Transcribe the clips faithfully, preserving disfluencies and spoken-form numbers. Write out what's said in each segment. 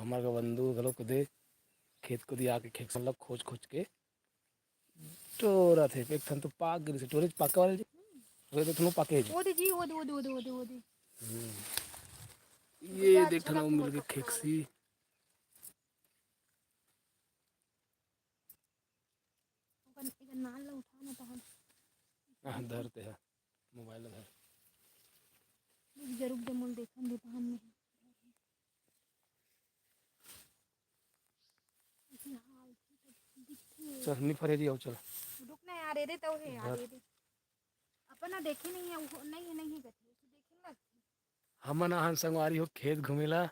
हमर का बंधु घलो कदे खेत कोती आके खेकसी ल खोज खोज के टोरत हे। एक ठन तो पाक गिरिस हे, टोरे पाके वाला जी, टोरे तो ठनो पाके हे जी। ओ दे जी, ओ दे, ओ दे, ओ दे, ओ दे, ओ दे। हम्म। ये देख ठन मिल गए खेकसी। ओकर, एकर नाल ला उठा ना तहन। हाँ, धर ते हा, मोबाइल ला धर। रुक जा, रुक जा, मोल देखन दे तहन में। चल, नी फरे जी, आओ, चल। रुक ना यार, एदे तो हे यार, धर। एदे। अपन ना देखे नहीं है, वो नहीं है, नहीं है करके, उसे देखे ना। हमन आहन संगवारी हो खेत घूमेला,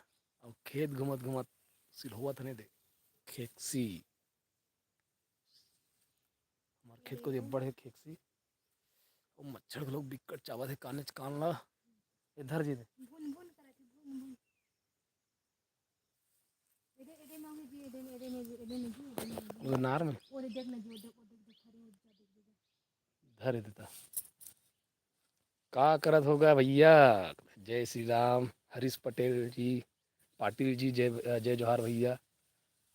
अउ खेत घूमत घूमत सिलहोवत हने दे खेकसी। हमार खेत कोती अब्बड़ हे खेकसी। अउ मच्छर घलोक बिकट चाबत हे कानेच कान ला। ए धर जी दे। भुन भुन करत हे, भुन भुन। एदे, एदे में जी, एदे में, एदे में जी, एदे में जी, एदे में जी। वो नार में? वो देख ना जी, वो देख, वो देख, देख, अरे, वो देख, देख, देख। धर देता। का करत होगा भैया? जय श्री राम, हरीश पटेल जी, पाटिल जी, जय, जय जोहार भैया।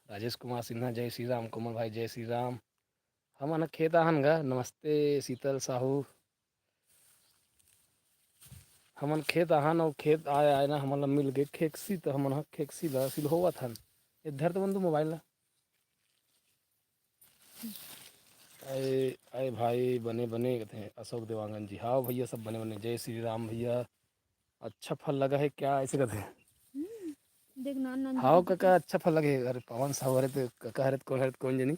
राजेश कुमार सिन्हा, जय श्री राम। कोमल भाई, जय श्री राम। हमन ह खेत आहन गा। नमस्ते शीतल साहू। हमन खेत आहन अउ खेत आए आए ना हमन ला मिल गे खेकसी, त हमन ह खेकसी ला सिलहोवत हन। ए धर तो बंधु मोबाइल ला। अय, अय भाई, बने, बने कथे अशोक देवांगन जी। हाव भैया, सब बने, बने। जय श्री राम भैया। अच्छा फल लगा है क्या, ऐसे कथे। हम्म, देख, नान, नान हाव जी कका, अच्छा फल लगे। अरे पवन साहू हरे तो कका हरे तो कौन हरे तो कौन जनी।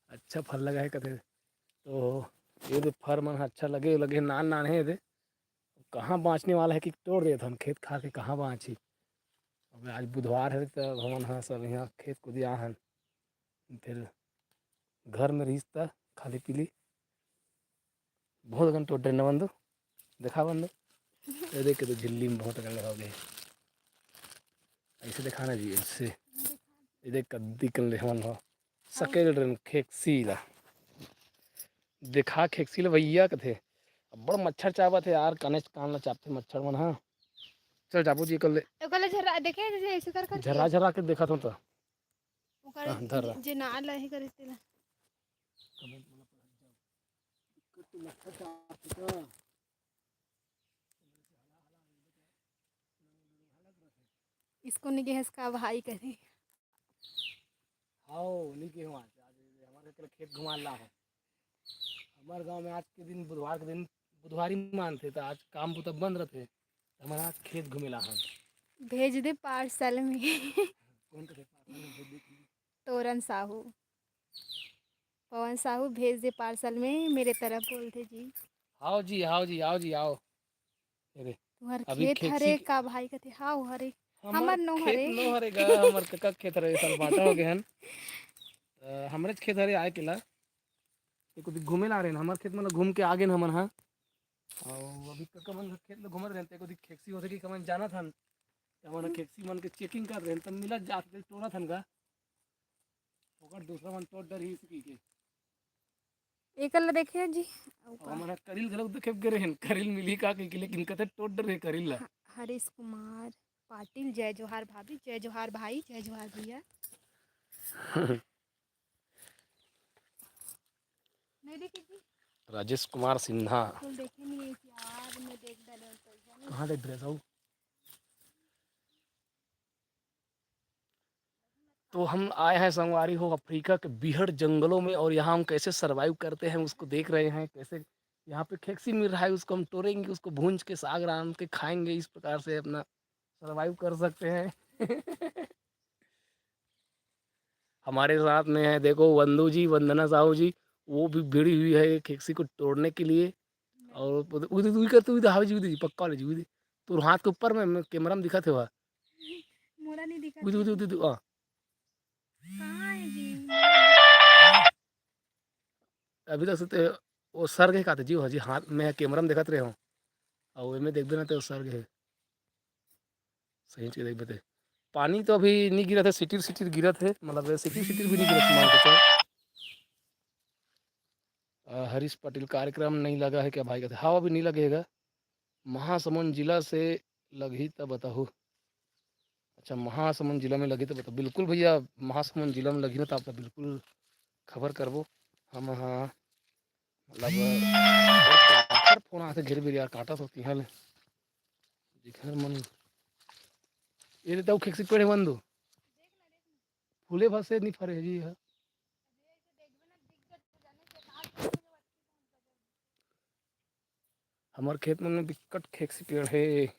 अच्छा फल लगा है कथे। तो ये दे फर मन ह अच्छा लगे, लगे नान, नान है दे। कहाँ बाँचने वाला है कि तोड़ देत हन, खेत खार के कहाँ बाँचही। अब आज बुधवार हरे, त हमन ह सब इहाँ खेत कोती आहन। फिर घर में रहिस त खाली पीली बहुत अकन टोड़ डरेन बंधु। देखा बंधु, ये देख के तो झिल्ली में बहुत अकन ले हो गए। ऐसे दिखाना जी, ऐसे। ये देख कद्दी कन ले हमन हो। सकेल डरेन खेकसी ला। देखा खेकसी ला भैया कथे। अब्बड़ मच्छर चाबत हे यार, कानेच कान ला चाबथे मच्छर मन ह। चल जाबो जी कर ले। ओकर ले झर्रा देखे जैसे ऐसे कर कर झर्रा झर्रा के देखत हो त। ओकर हाँ, धर रहा। जे ना लहे करे तेला। इसको नहीं गए इसका भाई करे। हाव, नहीं के हुआ आज, आज हमारे कल खेत घुमा ला है। हमारे गांव में आज के दिन बुधवार के दिन बुधवारी मानथे, त आज काम बुता बंद रथे, त हमन आज खेत घूमे ला हन। भेज दे पार्सल में। कौन कथे पार्सल में भेज दे? तोरन साहू, पवन साहू, भेज दे पार्सल में मेरे तरफ बोलथे जी। हाव जी, हाव जी, आओ जी, आओ। ये दे। तुहर अभी खेत खेत हरे सीख- का भाई कथे, हाव हरे। हमर हमर नो खेत हरे। नो हरे गा, हमर कका के खेत हरे, साल बांटा हो गए हन। अ, हमरेच खेत हरे आए केला। एको दिन घूमे ला रहे, हमर खेत मन घूम के आ गए हमन हा। अउ अभी कका मन खेत में घूमत रहे, एको दिन खेकसी होथे कि कमन जानत हन। हमन हा खेकसी मन के चेकिंग कर रहे, तब मिलत जात के टोरत हन गा। ओकर दूसरा मन तोड़ डरही इसकी के। एकर ला देखे जी। अउ अउ का? हमन हा करिल घलोक देखे गे रहेन, करिल मिलही का कहिके, लेकिन कथे टोड़ डरे करिल ला। ह-, हरीश कुमार पाटिल, जय जोहार भाभी, जय जोहार भाई, जय जोहार भैया। नहीं देखे जी? राजेश कुमार सिन्हा। बिल्कुल देखे नहीं है यार, मैं देख डाले हूँ तो जाने। कहाँ देख रहे हो? तो हम आए हैं संगवारी हो अफ्रीका के बीहड़ जंगलों में, और यहाँ हम कैसे सर्वाइव करते हैं उसको देख रहे हैं, कैसे यहाँ पे खेकसी मिल रहा है उसको हम तोड़ेंगे, उसको भूंज के साग रांध के खाएंगे, इस प्रकार से अपना सर्वाइव कर सकते हैं। हमारे साथ में है देखो वंदू जी, वंदना साहू जी, वो भी भिड़ी हुई है खेकसी को तोड़ने के लिए। और उधर, उधर, उधर कर, तू उधर हावे जी, उधर जी, पक्का वाले जी, उधर। तोर हाथ के ऊपर में, में कैमरा में दिखत हे वह। मोला नहीं दिखत उधर, हे। उधर, उधर, उधर, हाँ। कहाँ है जी? अभी तक से ते वो सर के काते जी, हो जी, हाथ में कैमरा में दिखत रहे हो। और एमे देखबे ना ते वो सर के। सही चीज देखबे ते। पानी तो अभी नहीं गिरत हे, सिटिर सिटिर गिरत हे, मतलब सिटिर सिटिर भी नहीं गिरत हे, मान के चल। अ, हरीश पटेल, कार्यक्रम नहीं लगा है क्या भाई? कहते, हाँ, अभी नहीं लगेगा। महासमुंद जिला से लगही त बताहू। अच्छा, महासमुंद जिला में लगी तो बता। बिल्कुल भैया, महासमुंद जिला में लगी ना तो आप बिल्कुल खबर करबो। हम हाँ, मतलब, काकर फोन आथे घेर बेर यार, काटत होती हैं ले। जेकर मन, ये देता वो खेकसी पेड़ है बंधु। फूले भर से नहीं फरे जी, हाँ। हमर खेत मन में बिकट खेकसी पेड़ हे।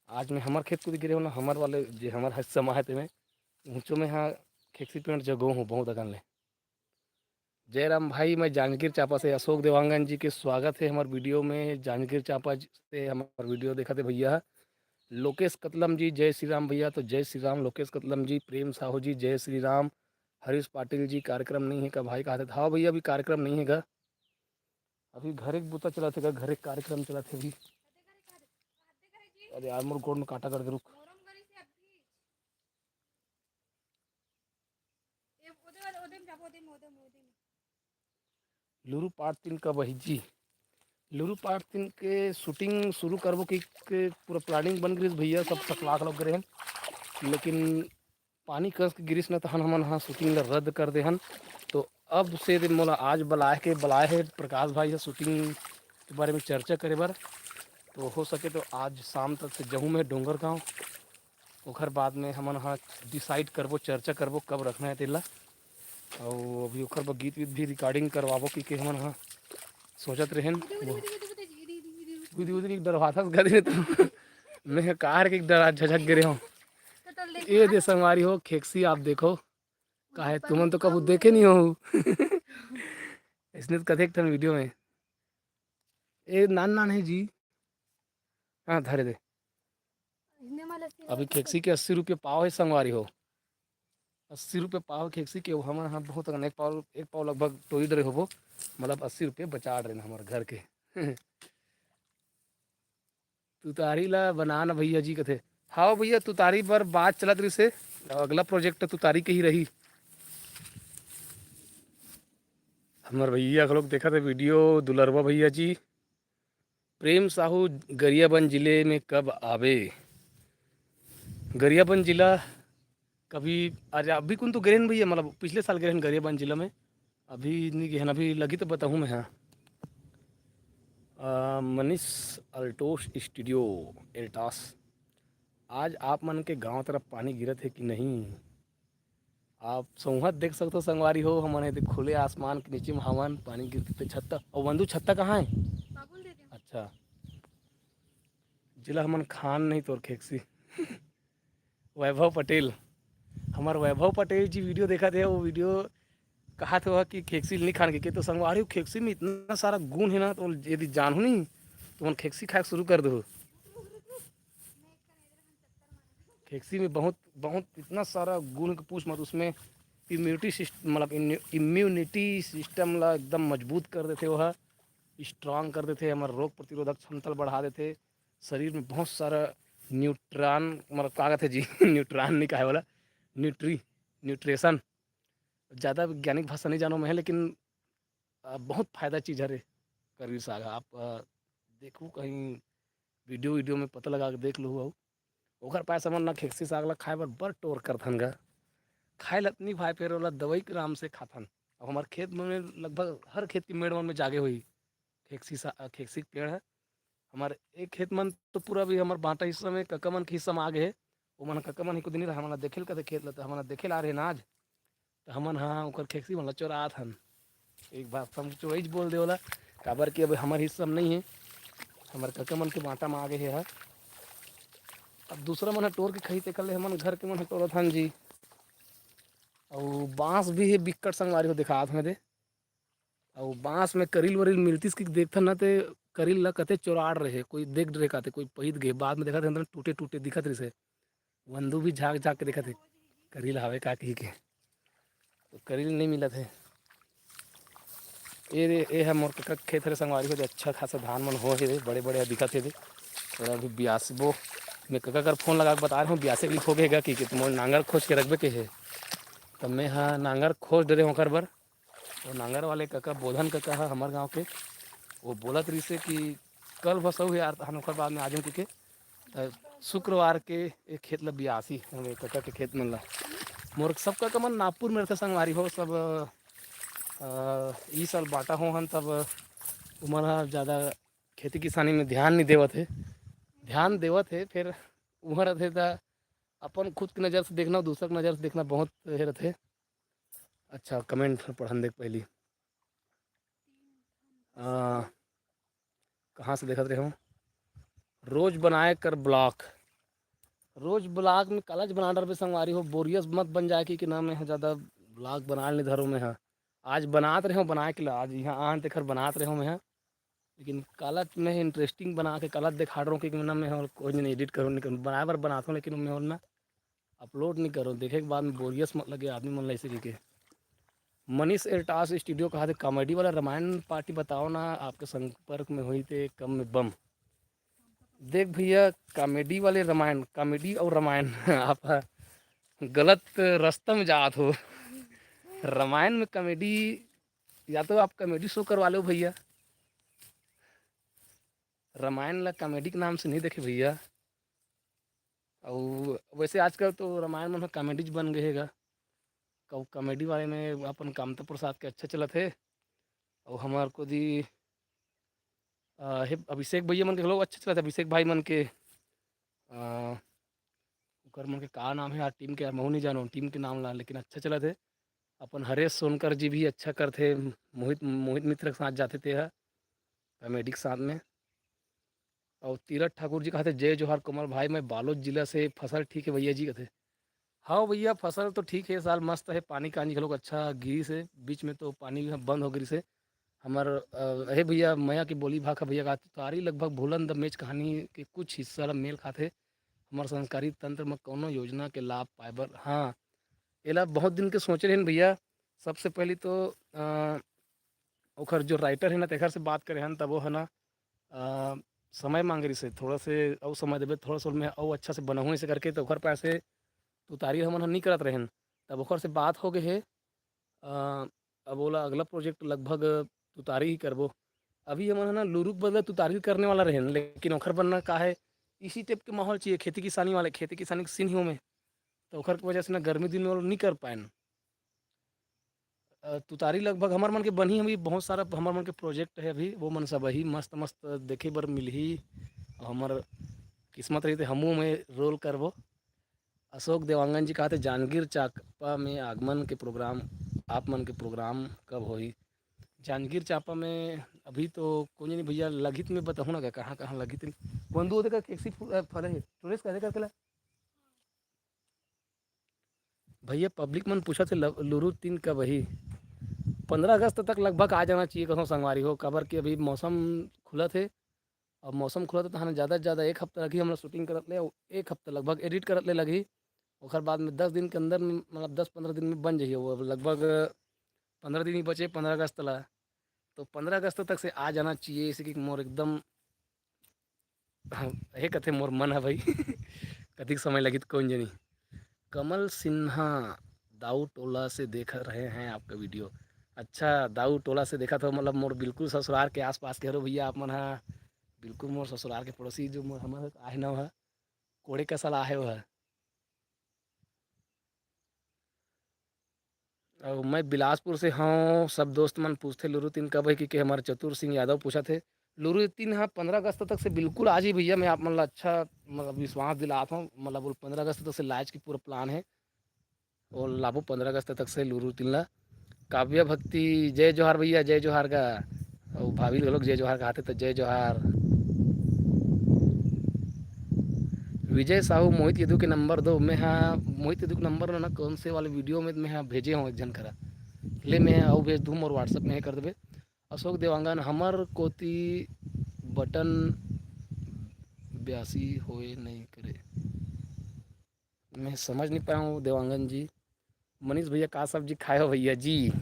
आज मैं हमर खेत कूद गिरे हूँ ना, हमर वाले जे हमर हिस्सा में हे तेमे ऊंचो में हाँ खेकसी पेड़ जगो हूँ बहुत अकन ले। जय राम भाई, मैं जांजगीर चांपा से अशोक देवांगन जी के स्वागत है हमर वीडियो में। जांजगीर चांपा से हमर वीडियो देखत हे भैया लोकेश कतलम जी, जय श्री राम भैया। तो जय श्री राम लोकेश कतलम जी, प्रेम साहू जी, जय श्री राम। हरीश पाटिल जी, कार्यक्रम नहीं है का भाई, कहा था? हाँ भैया, अभी कार्यक्रम नहीं है गा, अभी घरे के बुता चलत हे गा, घरे के कार्यक्रम चलत हे अभी। अरे यार, मोर गोड़ में कांटा गड़ गे, रुक। लुरु पार्ट तीन कब आही जी? लुरु पार्ट तीन के शूटिंग शुरू करबो कि के पूरा प्लानिंग बन गिरिस भैया, सब सकलाक लग रहे हैं, लेकिन पानी कस के गिरिस न तहन हमन हा शूटिंग ला रद्द कर देहन। तो अब से दे मोला आज बलाए के, बलाए हे प्रकाश भाई से शूटिंग के बारे में चर्चा करे बर। तो हो सके तो आज शाम तक से जहूँ मैं डोंगरगांव, ओखर बाद में हमन हा डिसाइड करबो, चर्चा करबो कब रखना है तेला। अउ अभी ओखर बर गीत वीत भी रिकॉर्डिंग करवाबो कि के हमन हा सोचत रहेन। गुदी गुदी डरवाथस गदे तो मैं कार के डरा झझक गे रहे हूँ। ये दे संगवारी हो खेकसी, आप देखो काहे तुमन तो कभू देखे नहीं हो। इसने तो कथे एक ठन वीडियो में ए नान नान है जी। हाँ, धरे दे। अभी खेकसी के अस्सी रुपये पाव है संगवारी हो, अस्सी रुपये पाव खेकसी के। हमन हाँ बहुत अकन एक पाव, एक पाव लगभग टोई डरे होबो, मतलब अस्सी रुपये बचा डरे हमर घर के। तुतारी ला बना ना भैया जी कथे। हाँ भैया, तुतारी बर बात चलत रहिसे, अगला प्रोजेक्ट तुतारी के ही रही। हमर भैया घलोक देखत हे वीडियो, दुलरवा भैया जी। प्रेम साहू, गरियाबंद जिले में कब आबे? गरियाबंद जिला कभी, अरे अभी कुन तो गे रहेन भैया, मतलब पिछले साल गे रहेन गरियाबंद जिला में, अभी नहीं गे हन, अभी लगी तो बताहूँ मैं। हाँ, मनीष अल्टोस स्टूडियो एल्टास, आज आप मन के गांव तरफ पानी गिरत हे कि नहीं? आप संगवारी देख सकते हो संगवारी हो, हमन एदे खुले आसमान के नीचे में हवन, पानी गिरत हे छत्ता। और बंधु छत्ता कहाँ है? अच्छा, जिला हमन खान नहीं तोर खेकसी। वैभव पटेल, हमार वैभव पटेल जी वीडियो देखत हे, वो वीडियो कहत हे कि खेकसी नहीं खान के, के तो संगवारी हो, खेकसी में इतना सारा गुण है ना, तो यदि जानहू नहीं तो मन खेकसी खाए शुरू कर दो। खेकसी में बहुत बहुत इतना सारा गुण के पूछ मत। उसमें इम्यूनिटी सिस्टम, मतलब इम्यूनिटी सिस्टम ला एकदम मजबूत कर देथे, वह स्ट्रांग कर देथे, हमार रोग प्रतिरोधक क्षमता ला बढ़ा देथे। शरीर में बहुत सारा न्यूट्रॉन, मतलब का कहते जी, न्यूट्रॉन नहीं कहे वाला, न्यूट्री न्यूट्रिशन। ज़्यादा वैज्ञानिक भाषा नहीं जानो मैं, लेकिन बहुत फ़ायदा चीज़ हरे करवी साग। आप देखू कहीं वीडियो वीडियो में पता लगा के देख लो। ओकर पास हमन ना खेकसी साग ला खाए बर बड़ टोर करथन गा। खाए लत नहीं भाई, फिर ओला दवाई के नाम से खाथन। अब हमारे खेत में लगभग हर खेत के मेड़ मन में जागे हुई खेकसी सा खेकसी के पेड़ है। हमारे एक खेत मन तो पूरा भी हमारे बांटा हिस्सा में, कका मन के हिस्सा में आ गए। वो मन कका मन ही कुछ नहीं रहा, हमन देखे ल कथे खेत ला, तो हमन देखे ला आ रहे ना आज। तो हमन हाँ ओकर खेकसी मन ला चोरात हन। एक बात हम चोरईच बोल दे ओला, काबर कि अब हमर हिस्सा में नहीं है, हमर कका मन के बांटा में आ गए हे। अब दूसरा मन ह टोर के खाही, तेकर ले हमन घर के मन ह टोरत हन जी। अउ बांस भी हे बिक्कट संगवारी हो, देखात हन दे। अउ बांस में करील वरील मिलतिस कि देखथन ना, ते करील ला कते चोराड़ रहे, कोई देख रहे काते, कोई पहित गए, बाद में देखा थे टूटे टूटे दिखत रहिसे। वंदू भी झांक झांक के देखत हे, करील हावे का कही के, तो करील नहीं मिलत हे। ए रे, ए ह मोर कका के खेत हरे संगवारी हो, जे अच्छा खासा धान मन हो हे रे, बड़े बड़े ह दिखत हे रे। और अभी बियासबो, मैं कका कर फोन लगा के बता रहे हूँ, बियासे के लिए हो गए गा कि, कि तुम नांगर खोज के रखबे के हे। तब मैं ह नांगर खोज डरे हूँ ओकर बर। वो नांगर वाले कका, बोधन कका ह हमर गाँव के, वो बोलत रहिसे कि कल भसऊ हे यार, तहन ओकर बाद में आ जाऊँ कहिके। त शुक्रवार के एक खेत ल बियासी, हमरे कका के खेत मन ल। मोर सब कका मन नागपुर में रहिथे संगवारी हो, सब, अ, ई साल बांटा हो हन, तब उमन ह ज़्यादा खेती किसानी में ध्यान नहीं देवत हे, ध्यान देवत हे, फिर उहाँ रहिथे त अपन खुद के नज़र से देखना, दूसर के नज़र से देखना बहुत हे रहिथे। अच्छा, comment पढ़न देख पहली। अ, कहाँ से देखत रहे हो? रोज बनाए कर vlog, रोज vlog में कालच बना डरबे संगवारी हो, बोरियस मत बन जाए कि, कि ना मैं ह ज़्यादा vlog बनाए नहीं धरो मैं ह। आज बनात रहे हो बनाए के ला, आज यहाँ आन तेखर बनात रहे हो मैं ह। लेकिन कालच मैं interesting बना के कालच दिखा रहा हूँ कि ना मैं ह कोई नहीं edit करूँ, नहीं करूँ, बनाए बर बनात हूँ, लेकिन मैं ह ना upload नहीं करूँ। देखे के बाद में बोरियस मत लगे आदमी मन ला ऐसे कहिके। मनीष एल्टास studio कहा थे, comedy वाला रामायण party बताओ ना, आपके संपर्क में हुई थे कम में बम। देख भैया, comedy वाले रामायण, comedy और रामायण आप गलत रास्ता में जात हो। रामायण में comedy, या तो आप comedy show करवा लो भैया, रामायण ला comedy के नाम से नहीं देखे भैया। और वैसे आजकल तो रामायण मन comedy बन गए हे गा। कब comedy वाले में अपन कामता प्रसाद के अच्छा चलत हे, और हमार को दी, अ, हे अभिषेक भैया मन के घलो अच्छा चलत हे, अभिषेक भाई मन के, अ, ओकर मन के का नाम हे यार, team के यार, महू नहीं जानो team के नाम ला, लेकिन अच्छा चलत हे। अपन हरेश सोनकर जी भी अच्छा करथे, मोहित, मोहित मित्र के साथ जाथे ते ह comedy के साथ में। और तीरथ ठाकुर जी कहते, "जय जोहार कोमल भाई, मैं बालोद जिला से, फसल ठीक है भैया जी?" कहते, "हाँ भैया, फसल तो ठीक है, साल मस्त है, पानी कानी घलोक अच्छा गिरिस हे, बीच में तो पानी ह बंद हो गिरिस हे।" हमर, अ, हे भैया, मया के बोली भाखा भैया का तुतारी लगभग भूलन द मेच कहानी के कुछ हिस्सा ला मेल खाथे। हमर संस्कारी तंत्र म कौनो योजना के लाभ पाए बर, हाँ, एला बहुत दिन के सोचे रहेन भैया। सबसे पहली तो, अ, ओखर जो writer हे ना, तेखर से बात करे हन, तब वो है ना, अ, समय मांगे रिसे, थोड़ा से अउ समय देबे, थोड़ा से मैं अउ अच्छा से बनाहूँ ऐसे करके, तो ओखर पास से तुतारी हमन ह नहीं करत रहेन। तब ओखर से बात हो गए हे, अ, अब ओला अगला project लगभग तुतारी ही करबो। अभी हमन ह ना लुरुक बदला तुतारी करने वाला रहेन, लेकिन ओखर बर ना का है, इसी type के माहौल चाहिए, खेती किसानी वाले, खेती किसानी के scene ही ओमे। तो ओखर के वजह से ना गर्मी दिन में ओला नहीं कर पाएन। अ, तुतारी लगभग हमर मन के बनही, अभी बहुत सारा हमर मन के project है अभी, वो मन सब ही मस्त मस्त देखे बर मिलही। और हमर किस्मत रही तो हमू में role करबो। अशोक देवांगन जी कहते, "जांजगीर चांपा में आगमन के program, आप मन के program कब होही?" जांजगीर चांपा में अभी तो कोई नहीं भैया, लगित में बताहूँ ना का, कहाँ कहाँ लगित। बंधु होते का कैसी फूल, अ, फल है, टूरिस्ट कैसे करके ला? भैया, public मन पूछत हे, ल-, लुरु तीन कब ही? पंद्रह अगस्त तक लगभग आ जाना चाहिए, कसम संगवारी हो, काबर कि अभी मौसम खुलत हे। अब मौसम खुलत हे, तो हाँ, ज़्यादा से ज़्यादा एक हफ्ता लगही हमला shooting करत ले, अउ एक हफ्ता लगभग edit करत ले लगही। ओखर बाद में दस दिन के अंदर में, मतलब, दस पंद्रह दिन में बन जाही। वो अब लगभग पंद्रह दिन ही बचे, पंद्रह अगस्त ला, तो पंद्रह अगस्त तक से आ जाना चाहिए, इसे कि मोर एकदम हाँ, हे कथे मोर मन ह भाई। कतिक समय लगित कोन जनी। कमल सिन्हा, दाऊ टोला से देख रहे हैं आपका video। अच्छा, दाऊ टोला से देखा तो मतलब मोर बिल्कुल ससुरार के आसपास के हरो भैया आप मन हा। बिल्कुल मोर ससुरार के पड़ोसी जो मोर हमर आहे ना हा, कोड़े कसल आहे वह। अउ मैं बिलासपुर से हौं। सब दोस्त मन पूछथे लुरु तीन कब हे, कि, कि हमर चतुर सिंह यादव पूछत हे। लुरु तीन ह पंद्रह अगस्त तक से बिल्कुल आ जी भैया, मैं आप मन ला अच्छा, मतलब, विश्वास दिलात हौं। मतलब, पंद्रह अगस्त तक से लाइज के पूरा plan हे। और लाबो पंद्रह अगस्त तक से लुरु तीन ला। काव्य भक्ति, जय जोहार भैया, जय जोहार गा। अउ भाभी घलोक जय जोहार कहत हे, तो जय जोहार। विजय साहू, मोहित यदु के number दो। मैं हा मोहित यदु के number ना कौन से वाले video में मैं हा भेजे हौं एक झन करा। ले मैं अउ भेज दूँ, मोर WhatsApp में हे कर देबे। अशोक देवांगन, हमर कोती button ब्यासी होए नहीं करे। मैं समझ नहीं पाया हूँ देवांगन जी। मनीष भैया, का सब्जी खाए हो भैया जी?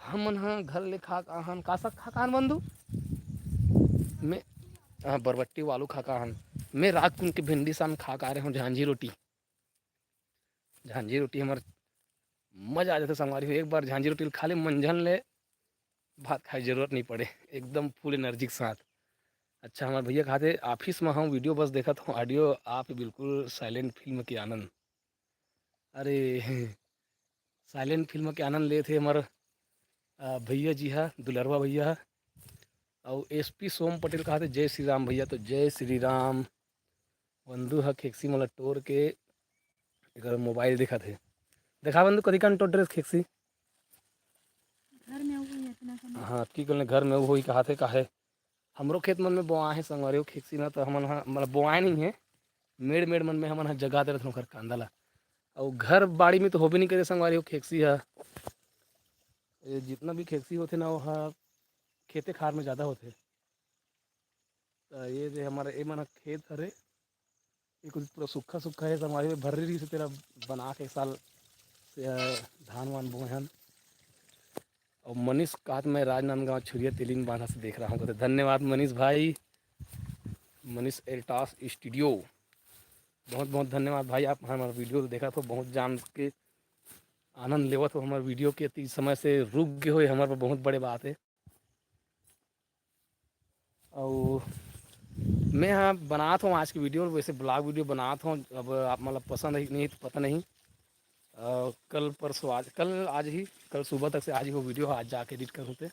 हमन ह घर ले खा के आहन। का साग खा के आहन बंधु? मैं, हाँ, बरबट्टी आलू खा के आहन। मैं रात कुन के भिंडी सान खा के आ रहे हौं, झांझी रोटी। झांझी रोटी हमर मजा आ जाथे संगवारी हो। एक बार झांझी रोटी खा ले, मंझन ले भात खाए जरूरत नहीं पड़े, एकदम full energy के साथ। अच्छा, हमर भैया कहाथे, "ऑफिस म हम वीडियो बस देखत हूँ, ऑडियो आप बिल्कुल साइलेंट फिल्म के आनंद।" अरे, साइलेंट फिल्म के आनंद लेत हे हमर, अ, भैया जी हा, दुलरवा भैया हा। अउ एसपी सोम पटेल कहाथे, "जय श्री राम भैया।" तो जय श्री राम। वंदू ह खेक्सी मन ल टोर के एकर मोबाइल देखत हे। देखा वंदू, कतिकन टोर ड्रेस खेक्सी? घर में अउ होही अतना कन। हाँ, की कहले, घर में अउ होही कहाथे, काहे? हमरो खेत मन में बोआए हे संगवारी हो खेक्सी ना, तो हमन ह, मतलब बोआए नहीं है, मेड़ मेड़ मन में हमन ह जगा दे रथन ओखर कांदा ला। अउ घर बाड़ी में तो होबे नहीं करे संगवारी हो खेक्सी ह। ये जितना भी खेक्सी होथे ना, वो ह खेते खार में ज़्यादा होथे। त ये जे हमर ए मन ह खेत हरे, ये कुछ पूरा सूखा सूखा है संगवारी हो, भर्री रहिस हे तेला बना के एक साल से, अ, धान वान बोए हन। और मनीष कहाथे, "मैं राजनांदगांव छुरिया तेलिंग बांधा से देख रहा हूँ।" कहते, धन्यवाद मनीष भाई, मनीष एल्टास स्टूडियो, बहुत बहुत धन्यवाद भाई। आप हमारा वीडियो देखत हो, बहुत जान के आनंद लेवत हो हमारे वीडियो के। अति समय से रुक गए हो, ये हमारे पर बहुत बड़े बात है। अउ मैं ह बनात हूँ आज की वीडियो, वैसे ब्लॉग वीडियो बनात हूँ। अब आप मतलब पसंद है कि नहीं तो पता नहीं। अ, कल परसों आज, कल आज ही, कल सुबह तक से आज ही वो वीडियो आज जाके एडिट करूँ ते।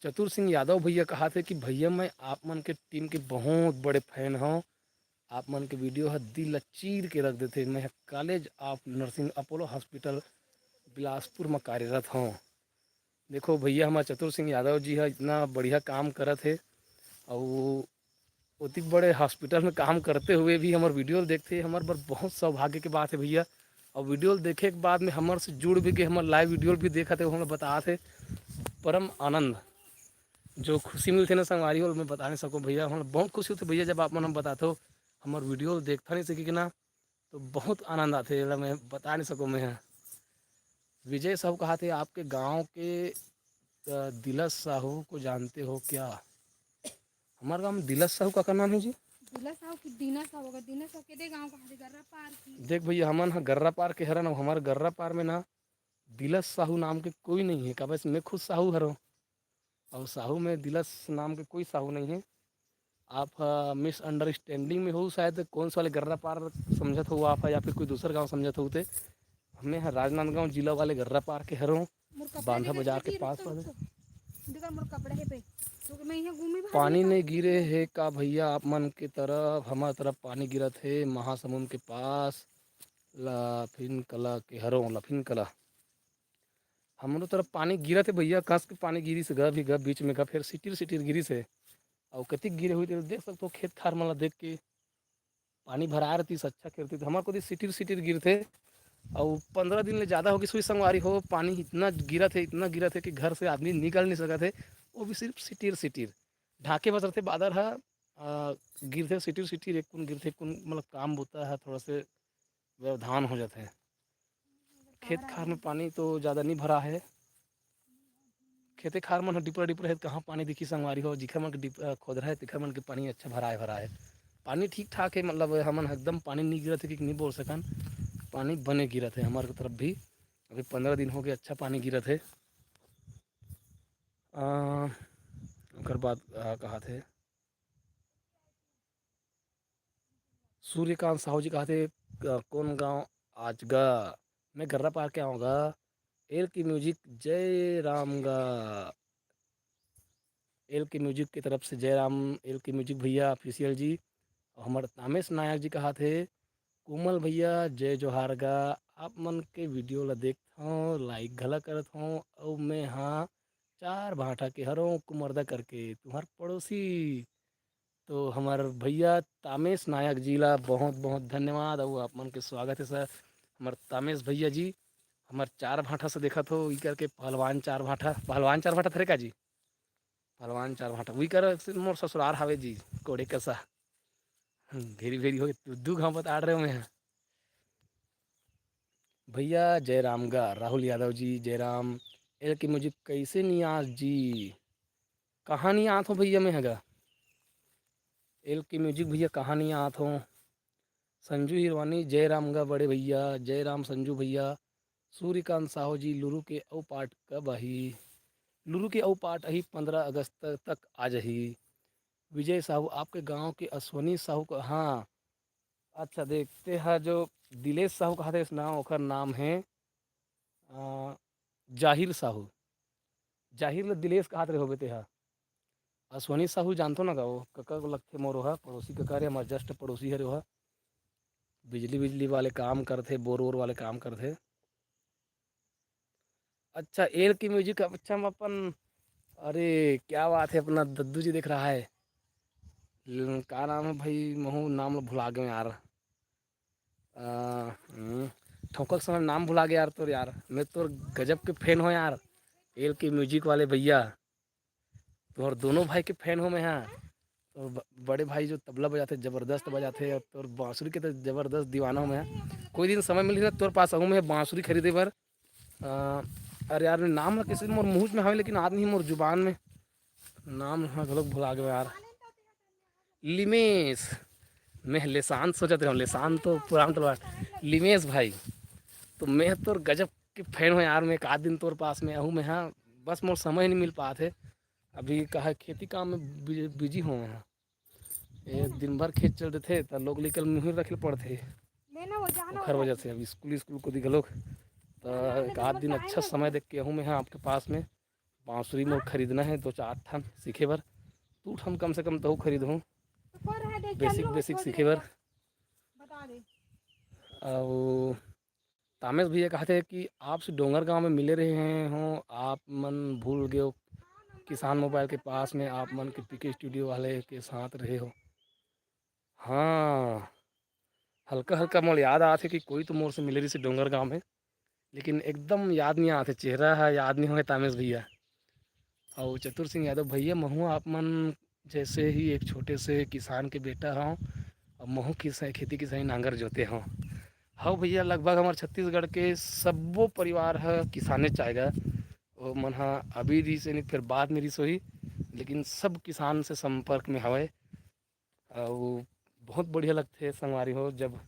चतुर सिंह यादव भैया कहाथे कि भैया मैं आप मन के टीम के बहुत बड़े फैन हूँ। आप मन के वीडियो ह दिल ला चीर के रख देथे। मैं ह college of nursing Apollo hospital Bilaspur म कार्यरत हूँ। देखो भैया, हमार चतुर सिंह यादव जी ह इतना बढ़िया काम करत हे, अउ ओतिक बड़े हॉस्पिटल में काम करते हुए भी हमर वीडियो ल देखथे, हमर बर बहुत सौभाग्य के बात है भैया। अउ वीडियो ल देखे के बाद में हमर से जुड़ भी के हमर लाइव वीडियो ल भी देखत हे, हमला बतात हे, परम आनंद, जो खुशी मिलथे ना संगवारी हो, मैं बता नहीं सकूँ भैया। हमला बहुत खुशी होथे भैया, जब आप मन हम बताथो, हमर वीडियो ल देखता नहीं सके ना, तो बहुत आनंद आथे, एला मैं बता नहीं सकूँ मैं ह। विजय साहू कहाथे, आपके गांव के, अ, दिलस साहू को जानते हो क्या? हमारे गांव में दिलस साहू का, का नाम है जी? दिलस साहू की दीना साहू, अगर दीना साहू के दे गांव कहाथे, गर्रा पार की। देख भैया, हमन ह गर्रा पार के हरन, अउ हमारे गर्रा पार में ना दिलस साहू नाम के कोई नहीं है। काबर से मैं खुद साहू हरव, अउ साहू में दिलस नाम के कोई साहू नहीं है। आप ह मिसअंडरस्टैंडिंग में हो शायद, कौन से वाले गर्रा पार समझत हो आप ह, या फिर कोई दूसर गांव समझत हो ते। हमें ह राजनांदगांव जिला वाले गर्रा पार के हरों, मोर कपड़ा बांधा देखा बाजार के देखा पास रुक वाले। तो। देखा मोर कपड़ा है पे। तो मैं यहाँ घूमी भाग पानी नहीं गिरे है का भैया आप मन के तरफ? हमार तरफ पानी गिरत है, महासमुंद के पास लफिन कला के हरों, लफिन कला। हमरो तरफ पानी गिरत है भैया, कस के पानी गिरिस गा भी गा, बीच में गा, फिर सिटिर सिटिर गिरिस है। अउ कतिक गिरे हुई, तो देख सकते हो खेत खार मन ला देख के पानी भराए रहतिस, अच्छा करतिस। हमार कोती सिटिर सिटिर गिरथे, अउ पंद्रह दिन ले ज़्यादा होगी सुई संगवारी हो, पानी इतना गिरत है, इतना गिरत है कि घर से आदमी निकल नहीं सकत है, वो भी सिर्फ सिटिर सिटिर। ढाके बस रहते बादर ह, अ, गिरथे सिटिर सिटिर, एक कुन गिरथे, एक कुन मतलब काम बुता है, थोड़ा से व्यवधान हो जाथे। खेत खार में पानी तो ज़्यादा नहीं भरा है। खेते खार मन ह डिपरा डिपरा हे, कहाँ पानी दिखी संगवारी हो? जिखर मन के डिप-, अ, खोदरा हे, तिखर मन के पानी अच्छा भराए भराए हे। पानी ठीक ठाक हे, मतलब हमन ह एकदम पानी नहीं गिरत हे कि नहीं बोल सकन, पानी बने गिरत हे हमर तरफ भी। अभी पंद्रह दिन हो गए, अच्छा पानी गिरत हे। अ, ओकर बाद, अ, कहाथे, सूर्यकांत साहू जी कहाथे, "क-, कौन गांव आज गा? मैं गर्रा पार के आऊँगा।" एल के म्यूजिक, जय राम गा। एल के म्यूजिक की तरफ से जय राम, एल के म्यूजिक भैया ऑफिशियल जी। और हमारे तामेश नायक जी कहाथे, "कोमल भैया, जय जोहार गा। आप मन के वीडियो ला देखत हूँ, लाइक घला करत हूँ, अउ मैं हाँ चार भांठा के हरों कुमरदा करके, तुम्हार पड़ोसी।" तो हमार भैया तामेश नायक जी ला बहुत बहुत धन्यवाद, अउ आप मन के स्वागत है सर। हमार तामेश भैया जी, हमार चार भांठा से देखत हो, ई करके पहलवान चार भांठा, पहलवान चार भांठा थरे का जी? पहलवान चार भांठा, वही कर से मोर ससुरार हावे जी, कोड़े कसा। हम्म, घेरी भेरी हो गए, दू, दू घाव बता रहे हो मैं। भैया जय राम गा, राहुल यादव जी, जय राम। एल के म्यूजिक कैसे नहीं आस जी? कहाँ नहीं आत हो भैया मैं हगा? एल के म्यूजिक भैया कहाँ नहीं आत हो? संजू हिरवानी, जय राम गा बड़े भैया, जय राम संजू भैया। सूर्यकांत साहू जी, लुरु के अउ पार्ट कब आही? लुरु के अउ पार्ट आही पंद्रह अगस्त तक आ जाही। विजय साहू, आपके गांव के अश्वनी साहू का, हाँ। अच्छा, देख, तेहा जो दिलेश साहू कहा थे, इस नाम, ओकर नाम है, अ, जाहिर साहू। जाहिर ले दिलेश कहत रहे होबे तेहा। अश्वनी साहू जानथो ना का, वो कका को लगथे मोर, ओहा पड़ोसी कका रे, हमार just पड़ोसी हरे ओहा। बिजली, बिजली वाले काम करथे, बोर, बोर वाले काम करथे। अच्छा, एल की म्यूजिक, अच्छा, हम अपन, अरे, क्या बात है, अपना दद्दू जी दिख रहा है। ल-, का नाम है भाई, महू नाम ल भुला गए यार। अ, हम्म, ठोंका के समय नाम भुला गया यार तोर यार। मैं तोर गजब के fan हो यार, एल की म्यूजिक वाले भैया। तोहर दोनों भाई के fan हो मैं, हाँ। तोर ब-, बड़े भाई जो तबला बजाथे, जबरदस्त बजाथे, और तोर बांसुरी के तो जबरदस्त दीवाना हो मैं, हाँ। कोई दिन समय मिलही ना, तोर पास आहूँ मैं बांसुरी खरीदे बर। अ, अरे यार, नाम ह किसी मोर मुँह में हवे, लेकिन आदमी मोर जुबान में नाम ह घलोक भुला गए यार। लिमेश, मैं लेसान सोचत रहूँ, लेसान तो पुरान तलवार। लिमेश भाई, तो मैं तोर गजब के fan हो यार, मैं एक आध दिन तोर पास में आहूँ मैं, हाँ, बस मोर समय नहीं मिल पात हे। अभी कहा खेती काम में बि-, busy हो मैं, हाँ। ये दिन भर खेत चल देथे, त लोग लइका ल मुहिर रखे ल पड़थे। लेना वो, जाना ओखर वो वजह जाके। से अब स्कूल, स्कूल को दी घलोक। त जाना एक आध दिन अच्छा समय देख के आहूँ मैं, हाँ, आपके पास में। बांसुरी मोर खरीदना है, दो चार ठन सीखे बर, दू ठन कम से कम तहू खरीदहूँ। तो कर है, देख, basic, चल लो, basic छोड़ सीखे दे। बर। बता दे। अउ तामेश भैया कहते हैं कि आपसे डोंगरगांव में मिले रहे हों, आप मन भूल गए हो, किसान मोबाइल के पास में आप मन के पीके स्टूडियो वाले के साथ रहे हो। हाँ, हल्का हल्का मोला याद आथे कि कोई तो मोर से मिले रहिसे डोंगरगांव में, लेकिन एकदम याद नहीं आथे, चेहरा ह याद नहीं होए तामेश भैया। अउ चतुर सिंह यादव भैया, महू आप मन जैसे ही एक छोटे से किसान के बेटा हूँ, अब महू किस-, खेती किसानी नांगर जोते हूँ। हव भैया, लगभग हमारे छत्तीसगढ़ के सब्बो परिवार ह किसाने चाहेगा। वो मन ह अभी रिस नहीं, फिर बाद में रिस होही, लेकिन सब किसान से संपर्क में हवय। अउ बहुत बढ़िया लगथे संगवारी हो, जब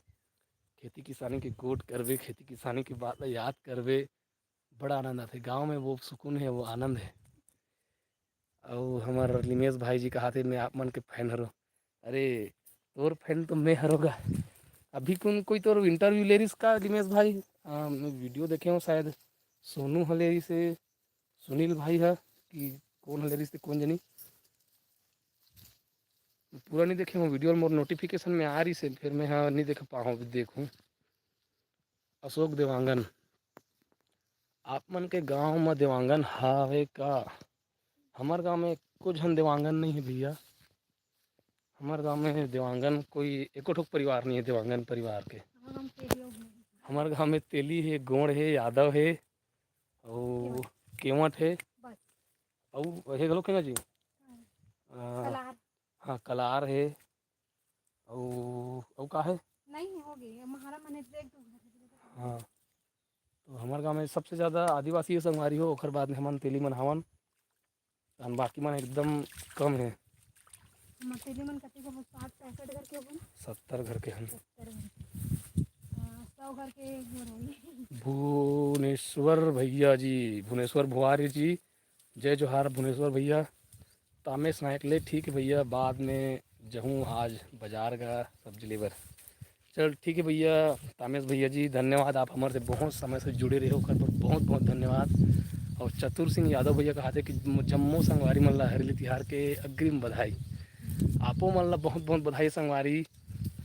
खेती किसानी के गोठ करबे, खेती किसानी के बात ला याद करबे, बड़ा आनंद आथे। गाँव में वो सुकून है, वो आनंद है। अउ हमर लिमेश भाई जी कहाथे, "मैं आप मन के fan हरो।" अरे, तोर fan तो मैं हरो गा। अभी कौन कोई तोर interview ले रिस का, लिमेश भाई? हाँ, मैं video देखे हूँ, शायद सोनू ह ले रिस हे, सुनील भाई ह, कि कौन ह ले रिस ते, कौन जनी। पूरा नहीं देखे हूँ video, मोर notification में आ रिस हे, फिर मैं हाँ नहीं देख पाऊँ, अभी देखूँ। अशोक देवांगन, आप मन के गांव म देवांगन हावे का? हमर गांव में एको झन देवांगन नहीं है भैया। हमर गांव में देवांगन कोई एको ठोक परिवार नहीं है, देवांगन परिवार के। हमर गांव में तेली है, गोंड़ है, यादव है, अउ केवट है, बस। अउ हे घलो केवट जी? हाँ। अ, कलार। हाँ, कलार है। अउ, अउ का है? नहीं, हो गई। हमारा मन एक दो घर है। हाँ। तो हमर गांव में सबसे ज्यादा आदिवासी संगवारी हो, ओकर बाद में हमन तेली मन हवन। अन बाकी मन एकदम कम है। हमर तेली मन कते के, बस साठ पैंसठ घर के होबो ना? सत्तर घर के हन। सत्तर घर के। हाँ, सौ घर के हो रही। भुवनेश्वर भैया जी, भुवनेश्वर भुआरी जी, जय जोहार भुवनेश्वर भैया। तामेश नायक ले, ठीक है भैया, बाद में जहूँ आज बाजार गा सब्जी लेबर। चल ठीक है भैया, तामेश भैया जी, धन्यवाद, आप हमर से बहुत समय से जुड़े रहे हो, ओकर बर बहुत बहुत धन्यवाद। अउ चतुर सिंह यादव भैया कहाथे कि जम्मो संगवारी मन ला हरेली तिहार के अग्रिम बधाई। आपो मन ला बहुत बहुत बधाई संगवारी।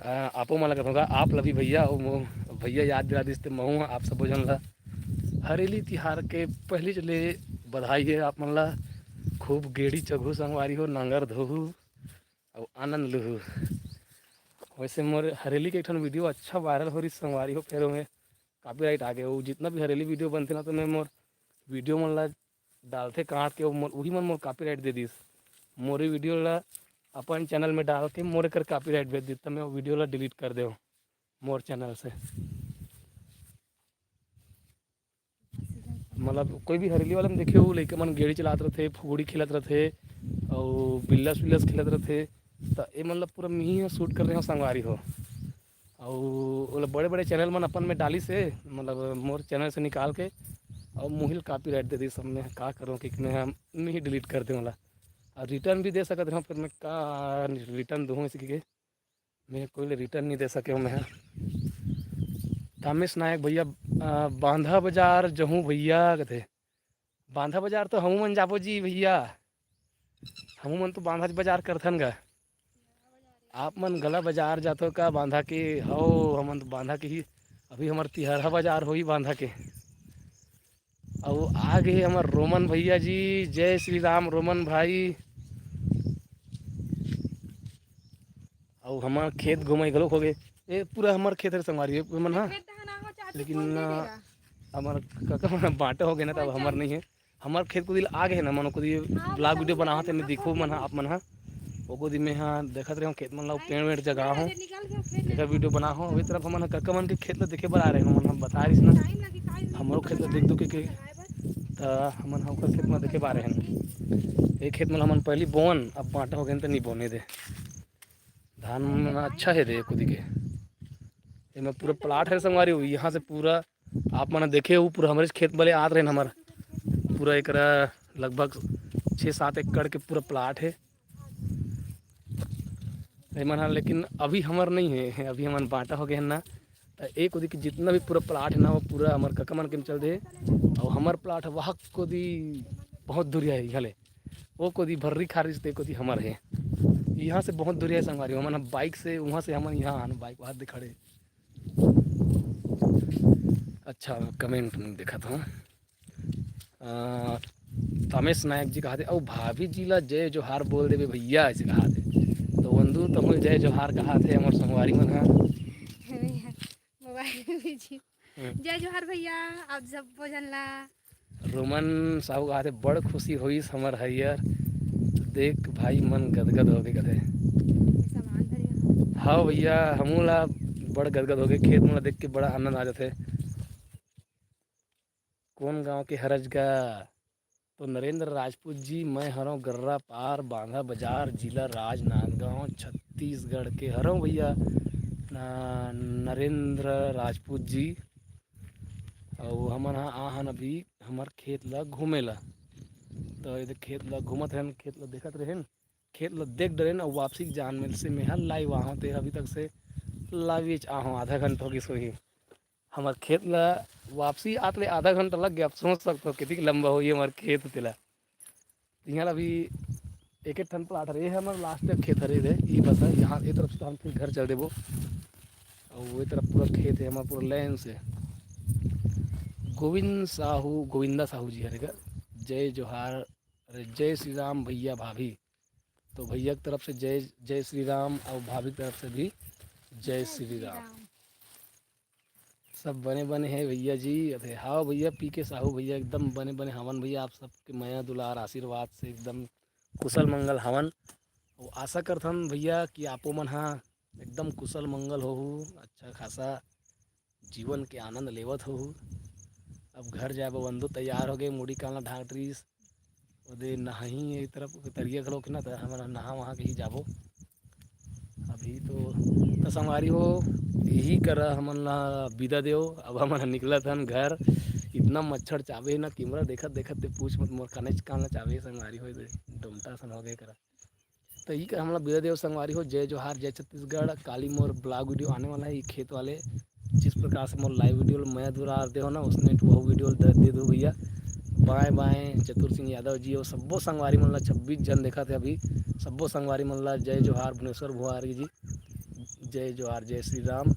अ, आपो मन ला कथों गा, आप ला भी भैया, अउ मो-, भैया याद दिला दिस ते महू आप सबो झन ला हरेली तिहार के पहली ले बधाई है आप मन ला। खूब गेड़ी चघू संगवारी हो, नांगर धोहू अउ आनंद लुहू। वैसे मोर हरेली के एक ठन video अच्छा viral हो रही संगवारी हो, फेर ओमे copyright आ गए। वो जितना भी हरेली video बनथे ना, तो मैं मोर video मन ला डालथे काट के, वो मोर, उही मन मोर copyright दे दिस। मोर ही video ला अपन channel में डाल के मोर एकर copyright भेज दिस, त मैं वो video ला delete कर देव मोर channel से। मतलब कोई भी हरेली वाला में देखे हो, लइका मन गेड़ी चलात रथे, फुगड़ी खेलत रथे, अउ बिल्लस विल्लस खेलत रथे, त ए मतलब पूरा मिही ह shoot कर रहे हो संगवारी हो। अउ ओला बड़े बड़े channel मन अपन में डालिस हे, मतलब मोर channel से निकाल के, अउ मुहिल copyright दे दिस। अब मैं का करूँ कि मैं हम नहीं delete कर दें ओला। अउ रिटर्न भी दे सकत रहूँ, फिर मैं का रिटर्न दूँ इसी के? मैं कोई ले रिटर्न नहीं दे सके हूँ मैं। तामेश नायक भैया, अ, बांधा बाजार जहूँ भैया कथे। बांधा बाजार तो हमू मन जाबो जी भैया, हमू मन तो बांधा बाजार करथन गा। आप मन गला बाजार जाथो का बांधा के? हव, हमन तो बांधा के ही। अभी हमर तिहरहा बाजार होही बांधा के। अउ आ गे हमर रोमन भैया जी, जय श्री राम रोमन भाई। अउ हमर खेत घुमई घलोक हो गे। ए पूरा हमर खेत हरे संगवारी, ए मन हा। लेकिन, अ, हमर कका मन बांटा हो गे ना, तब हमर नहीं है। हमर खेत कोती आ गे हे ना, मन कोती vlog video बनावत हे, मैं दिखो मन हा, आप मन हा। ओ कोती मैं हा देखत रहे हूँ खेत मन ला, पेड़ वेड़ जगा हूँ। एकर video बना हूँ। अभी तरफ हमन हा कका मन के खेत ला देखे बर आ रहे हैं, मन हा बता रही ना, हमरो खेत ला देख दो के, के। त हमन हा ओकर खेत में देखे बर आ रहे हैं। ये खेत में हमन पहली बोवन, अब बांटा हो गे त नहीं बोने दे। धान अच्छा है दे कोती के। एमे पूरा प्लाट है संगवारी हो, यहाँ से पूरा आप मन देखे हो, पूरा हमरे खेत बले आत रहे हमर। पूरा एकरा लगभग छः सात एकड़ के पूरा प्लाट है। एमन हा, लेकिन अभी हमर नहीं है, अभी हमन बांटा हो गए हैं ना। त एक कोती के जितना भी पूरा प्लाट है ना, वो पूरा हमर कका मन के चल दे। और हमर प्लाट वहाँ कोती बहुत दूरिया है घले, वो कोती भर्री खारिज ते कोती हमर है। यहाँ से बहुत दूरिया है संगवारी, हमन बाइक से वहाँ से हमन यहाँ आन, बाइक वहाँ दे खड़े। अच्छा, comment नहीं देखत हूँ। अ, तामेश नायक जी कहा थे, "अउ भाभी जी ला जय जोहार बोल देबे भैया," ऐसे कहा थे। तो वंदू तमुल जय जोहार कहा थे हमर संगवारी मन हा। मोबाइल में जी। हम्म। जय जोहार भैया, आप सब भोजन ला। रोमन साहू कहा थे, "बड़ खुशी होइस हमर हरियर, देख भाई मन गदगद हो गे," कथे। हाँ भैया, हमू ला बड़ गदगद हो गे, खेत मन ला देख के बड़ा आनंद आ जाथे। कौन गांव के हरज गा? तो नरेंद्र राजपूत जी, मैं हरों गर्रा पार, बांधा बाजार, जिला राजनांदगांव, छत्तीसगढ़ के हरों भैया। न-, नरेंद्र राजपूत जी, अउ हमन हा आहन अभी हमर खेत ला घूमे ला। तो ये देख खेत ला घूमत रहन, खेत ला देखत रहन, खेत ला देख डरेन अउ वापसी के जान मिल से मेहा live आहूँ, ते अभी तक से live च आहूँ, आधा घंटा हो गिस होही। हमर खेत ला वापसी आत ले आधा घंटा लग गया। आप सोच सकते हो कितनी लंबा होही हमर खेत तेला। इहाँ अभी एक एक ठन प्लाट हरे, ये हमर लास्ट तक खेत हरे रे, ई बस है। यहाँ ये तरफ से तो हम फिर घर चल देबो, और वो तरफ पूरा खेत है हमारा, पूरा लाइन से। गोविंद साहू, गोविंदा साहू जी हरे का, जय जोहार, अरे जय श्री राम भैया भाभी। तो भैया की तरफ से जय, जय श्री राम, और भाभी की तरफ से भी जय श्री राम। सब बने बने हैं भैया जी। अरे हाँ भैया, पी के साहू भैया एकदम बने बने हवन भैया, आप सबके मया दुलार आशीर्वाद से एकदम कुशल मंगल हवन। और आशा करथन भैया कि आपो मन हा एकदम कुशल मंगल होहू, अच्छा खासा जीवन के आनंद लेवत होहू। अब घर जाए बर वंदो तैयार हो गए, मुड़ी काला ढाक डरिस। ओदे नहाही, एक तरफ के तरिया घलो के ना, त हमन नहा वहा के ही जाबो। अभी तो, त संगवारी हो, यही करा हमन ला विदा देव। अब हमन निकलत हन घर। इतना मच्छर चाबे ना, कैमरा देखत देखत ते पूछ मत, मोर कानेच कान ला चाबे संगवारी हो, डोमटा सन हो गए करा। त ई कर हमला विदा देव संगवारी हो। जय जोहार, जय छत्तीसगढ़। काली मोर vlog video आने वाला है, ये खेत वाले जिस प्रकार से मोर live video ल मया दुलार देहो ना, उसने वो video ल दे, दे दो भैया। बाएं बाएं चतुर सिंह यादव जी और सब्बो संगवारी मन ला, छब्बीस जन देखा थे अभी, सब्बो संगवारी मन ला जय जोहार भुवनेश्वर भुआरी जी, जय जोहार, जय श्री राम।